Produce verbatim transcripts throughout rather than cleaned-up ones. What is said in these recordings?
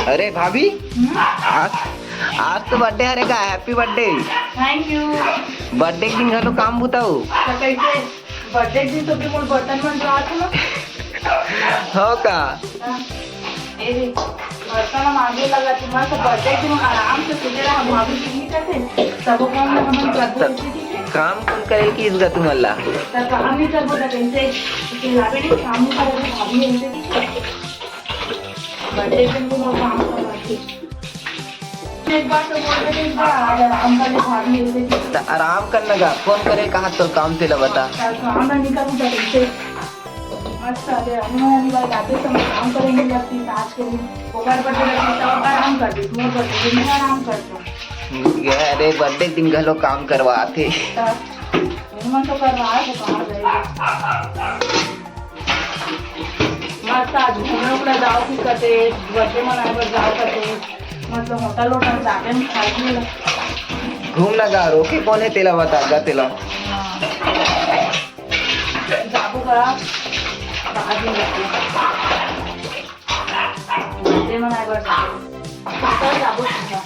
अरे भाभी, हम्म? आज, आज तो बर्थडे हरे का, happy birthday. Thank you. Birthday के दिन घलो काम बुताऊ। तो कैसे बर्थडे के दिन तो भी मोर बर्तन मन धोआत हो ना। हो का? हाँ। ए रे, बर्तन हम आगे लगा थी, मस्त बर्थडे के दिन आराम से सुते रहा, भाभी जी नहीं करते, तब वो काम हम कर तब देते थे। काम कौन करे कि इसका तुम अल्लाह? तब काम नहीं कर बोला कैसे? चिल्लावे नहीं, काम नहीं करे, भाभी ऐसे थी। बर्थडे के दिन तुम लोग काम करवाते। एक बार तो बोल रहे थे, एक बार आ जा, हम कल भाग नहीं लेते। त आराम करना गा, कौन करे कहाँ तो काम तेला बता। कल काम ना निकल उठा तुमसे। मस्त आ गया, हम लोग अगली बार जाते समय काम करेंगे, जब तीस आज के दिन। वो बार बर्थडे रहती तब आराम कर दे, तुम्हें बर्थडे दिन में आराम करता हूँ। अरे बर्थडे दिन घलो काम करवाते। तब मन तो करवा है, तो कहाँ जाएगा? मस्त आज घूमे उमने जाओ कि कते, बर्थडे मनाए बर जाओ कते, मतलब होटल वोटल जाके हम खाई नहीं ला। घूम ना गा, रोके कौन है तेला बता गा तेला। हाँ। जाबो करा, बाद में जाबो। बर्थडे मनाए बर जाबो। होटल जाबो सीधा।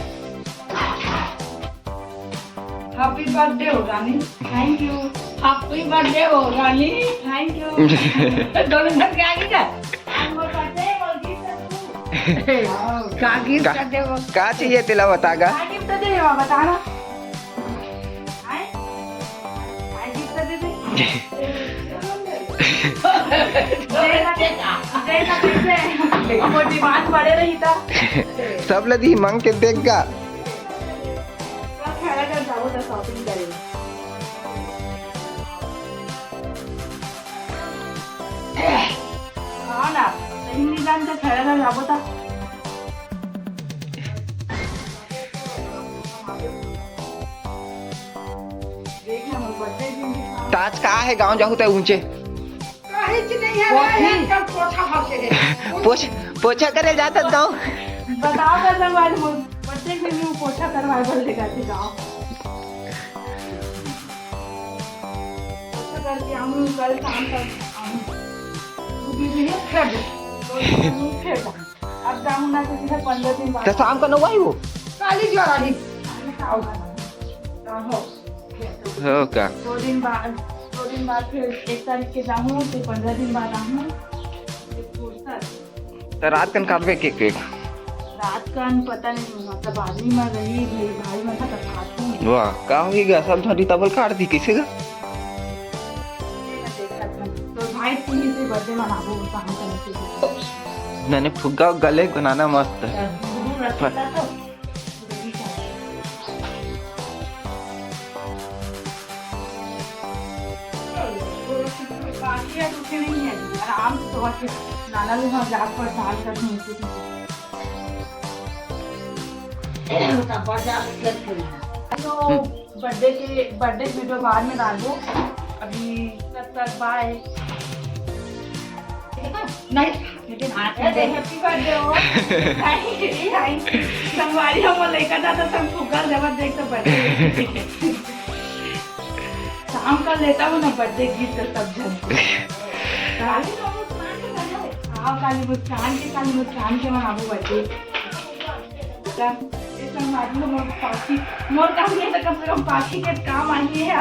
Happy birthday हो रानी। Thank you। Happy birthday हो रानी। Thank you। दोनों घर के आगे का? आज मोर बर्थडे है, मोर गिफ्ट है तू। का गिफ्ट का, का देबो? का चाहिए तेला बता गा। का गिफ्ट दे देबो, बता ना। आए? आए गिफ्ट दे दे। जैसा, जैसा कैसे? अब वो डिमांड बढ़े रही था। सब लदी मांग के देख गा। कल खैरागढ़ जाबो त शॉपिंग करे। हाँ ना, सही नहीं जान के खैरागढ़ जाबो त। देख ना, मोर बर्थडे दिन भी था। ताज का है गांव जाहू ते ऊंचे। काहे कि नहीं है, पोछी। यार, कल पोछा भाग के गए। पोछ-, पोछा करे जात हस गाँव। बताओ कर संगवारी, मोर बर्थडे के दिन में पोछा करवाए बर लेगा थी गाँव। पोछा करके आऊँ, कल शाम तक आऊँ। तू भी नहीं, फिर दे। तो फिर दे। अब जाऊँ ना तो सीधा पंद्रह दिन बाद। तो शाम का नौ आई वो? काली ज्वार आही। काली का होगा? हाँ, हो। हो का? दो दिन बाद, दो दिन बाद फिर एक तारीख के जाऊँ, फिर पंद्रह दिन बाद आऊँ, फिर फुर्सत। तो रात कन काटबे केक वेक? रात कन पता नहीं, मतलब आदमी मन रही, भाई, भाई मन का तब काटूँ। वाह, का होही गा? सब धरी तबल काट दी, कैसे गा? तो भाई, तू ही से बर्थडे मनाबो, काम करने से। मैंने फुग्गा गले बनाना मस्त है। दूर रखता तो। आराम से तो बस नाना भी हम जात पर साल कर नहीं। तो बर्थडे के, बर्थडे वीडियो बाद में डालबो। अभी तब तक बाय। नहीं, लेकिन आज अरे, हैप्पी बर्थडे हो। Thank you, thank you. संगवारी हम लइका था तो सब फुग्गा जब देख तो बर्थडे। शाम का लेता हूँ ना बर्थडे गिफ्ट तो सब जन। काली मुस्कान के बर्थडे। हाँ, काली मुस्कान के, काली मुस्कान के मनाबो बर्थडे। का, ये संगवारी हो मोर पाखी, मोर काम नहीं तो कम से कम पाखी के काम आई है।